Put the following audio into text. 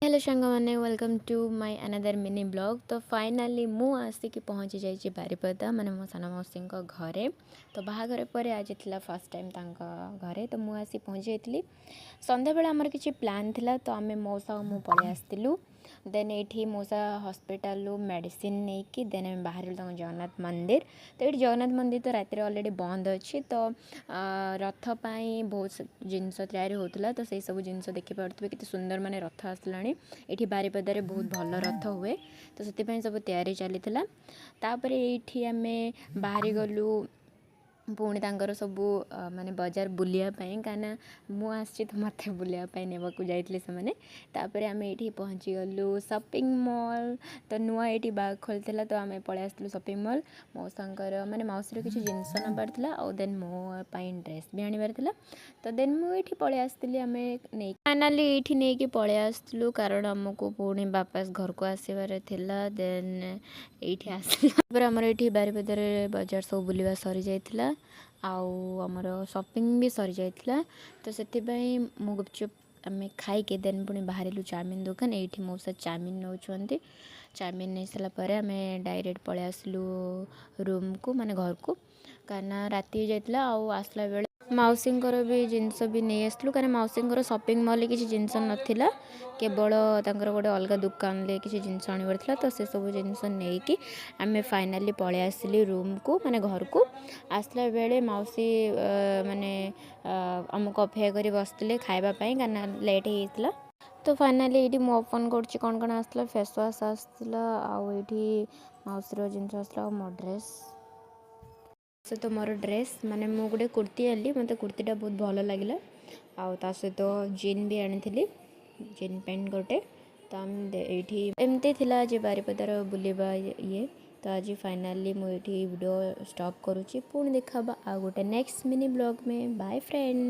Hello ସାଙ୍ଗମାନେ, welcome to my another mini vlog। ତ finally ମୁଁ ଆସିକି ପହଞ୍ଚି ଯାଇଛି ବାରିପଦା, ମାନେ ମୋ ସାନ ମାଉସୀଙ୍କ ଘରେ। ତ ବାହାଘର ପରେ ଆଜି ଥିଲା ଫାର୍ଷ୍ଟ ଟାଇମ୍ ତାଙ୍କ ଘରେ। ତ ମୁଁ ଆସି ପହଞ୍ଚି ଯାଇଥିଲି। ସନ୍ଧ୍ୟାବେଳେ ଆମର କିଛି ପ୍ଲାନ୍ ଥିଲା, ତ ଆମେ ମଉସା ଆଉ ମୁଁ ପଳେଇ ଆସିଥିଲୁ। ଦେନ୍ ଏଇଠି ମଉସା ହସ୍ପିଟାଲରୁ ମେଡ଼ିସିନ ନେଇକି ଦେନ୍ ଆମେ ବାହାରିଲୁ ତାଙ୍କ ଜଗନ୍ନାଥ ମନ୍ଦିର। ତ ଏଇଠି ଜଗନ୍ନାଥ ମନ୍ଦିର ତ ରାତିରେ ଅଲରେଡ଼ି ବନ୍ଦ ଅଛି। ତ ରଥ ପାଇଁ ବହୁତ ଜିନିଷ ତିଆରି ହେଉଥିଲା। ତ ସେଇ ସବୁ ଜିନିଷ ଦେଖିପାରୁଥିବେ, କେତେ ସୁନ୍ଦର, ମାନେ ରଥ ଆସିଲାଣି। ଏଇଠି ବାରିପଦାରେ ବହୁତ ଭଲ ରଥ ହୁଏ, ତ ସେଥିପାଇଁ ସବୁ ତିଆରି ଚାଲିଥିଲା। ତାପରେ ଏଇଠି ଆମେ ବାହାରି ଗଲୁ ପୁଣି ତାଙ୍କର ସବୁ ମାନେ ବଜାର ବୁଲିବା ପାଇଁ, କାହିଁକିନା ମୁଁ ଆସିଛି ତ ମୋତେ ବୁଲିବା ପାଇଁ ନେବାକୁ ଯାଇଥିଲେ ସେମାନେ। ତାପରେ ଆମେ ଏଇଠି ପହଞ୍ଚିଗଲୁ ସପିଂ ମଲ୍। ତ ନୂଆ ଏଇଠି ବାଗ ଖୋଲିଥିଲା, ତ ଆମେ ପଳେଇ ଆସିଥିଲୁ ସପିଂ ମଲ୍। ମଉସାଙ୍କର, ମାନେ ମାଉସୀର କିଛି ଜିନିଷ ନେବାର ଥିଲା ଆଉ ଦେନ୍ ମୋ ପାଇଁ ଡ୍ରେସ୍ ବି ଆଣିବାର ଥିଲା। ତ ଦେନ୍ ମୁଁ ଏଇଠି ପଳେଇ ଆସିଥିଲି। ଆମେ ନେଇ ଫାଇନାଲି ଏଇଠି ନେଇକି ପଳେଇ ଆସିଥିଲୁ, କାରଣ ଆମକୁ ପୁଣି ବାପାସ ଘରକୁ ଆସିବାର ଥିଲା। ଦେନ୍ ଏଇଠି ଆସିଲା ତାପରେ ଆମର ଏଇଠି ବାରିପଦାରେ ବଜାର ସବୁ ବୁଲିବା ସରିଯାଇଥିଲା ଆଉ ଆମର ସପିଂ ବି ସରିଯାଇଥିଲା। ତ ସେଥିପାଇଁ ମୁଁ ଗୁପଚୁପ୍ ଆମେ ଖାଇକି ଦେନ୍ ପୁଣି ବାହାରିଲୁ ଚାଉମିନ ଦୋକାନ। ଏଇଠି ମଉସା ଚାଉମିନ ନେଉଛନ୍ତି। ଚାଉମିନ ନେଇସାରିଲା ପରେ ଆମେ ଡାଇରେକ୍ଟ ପଳେଇ ଆସିଲୁ ରୁମ୍କୁ, ମାନେ ଘରକୁ, କାହିଁକିନା ରାତି ହେଇଯାଇଥିଲା। ଆଉ ଆସିଲା ବେଳେ ମାଉସୀଙ୍କର ବି ଜିନିଷ ବି ନେଇ ଆସିଥିଲୁ, କାରଣ ମାଉସୀଙ୍କର ସପିଂ ମଲ୍ରେ କିଛି ଜିନିଷ ନଥିଲା, କେବଳ ତାଙ୍କର ଗୋଟେ ଅଲଗା ଦୋକାନରେ କିଛି ଜିନିଷ ଆଣିବାର ଥିଲା। ତ ସେସବୁ ଜିନିଷ ନେଇକି ଆମେ ଫାଇନାଲି ପଳେଇ ଆସିଲି ରୁମ୍କୁ, ମାନେ ଘରକୁ। ଆସିଲା ବେଳେ ମାଉସୀ ମାନେ ଆମକୁ ଅପେକ୍ଷା କରି ବସିଥିଲେ ଖାଇବା ପାଇଁ, କାହିଁକିନା ଲେଟ୍ ହେଇଯାଇଥିଲା। ତ ଫାଇନାଲି ଏଇଠି ମୁଁ ଓପନ୍ କରୁଛି କ'ଣ କ'ଣ ଆସିଥିଲା। ଫେସ୍ ୱାଶ୍ ଆସିଥିଲା ଆଉ ଏଇଠି ମାଉସୀର ଜିନିଷ ଆସିଲା ଆଉ ମୋ ଡ୍ରେସ୍ ସହିତ ମୋର ଡ୍ରେସ୍, ମାନେ ମୁଁ ଗୋଟେ କୁର୍ତ୍ତୀ ଆଣିଲି। ମୋତେ କୁର୍ତ୍ତୀଟା ବହୁତ ଭଲ ଲାଗିଲା ଆଉ ତା ସହିତ ଜିନ୍ ବି ଆଣିଥିଲି, ଜିନ୍ ପ୍ୟାଣ୍ଟ ଗୋଟେ। ତ ଆମେ ଏଇଠି ଏମିତି ଥିଲା ଯେ ବାରିପଦାର ବୁଲିବା ଇଏ। ତ ଆଜି ଫାଇନାଲି ମୁଁ ଏଇଠି ଭିଡ଼ିଓ ଷ୍ଟପ୍ କରୁଛି। ପୁଣି ଦେଖା ହେବା ଆଉ ଗୋଟେ next mini blog May. Bye friend.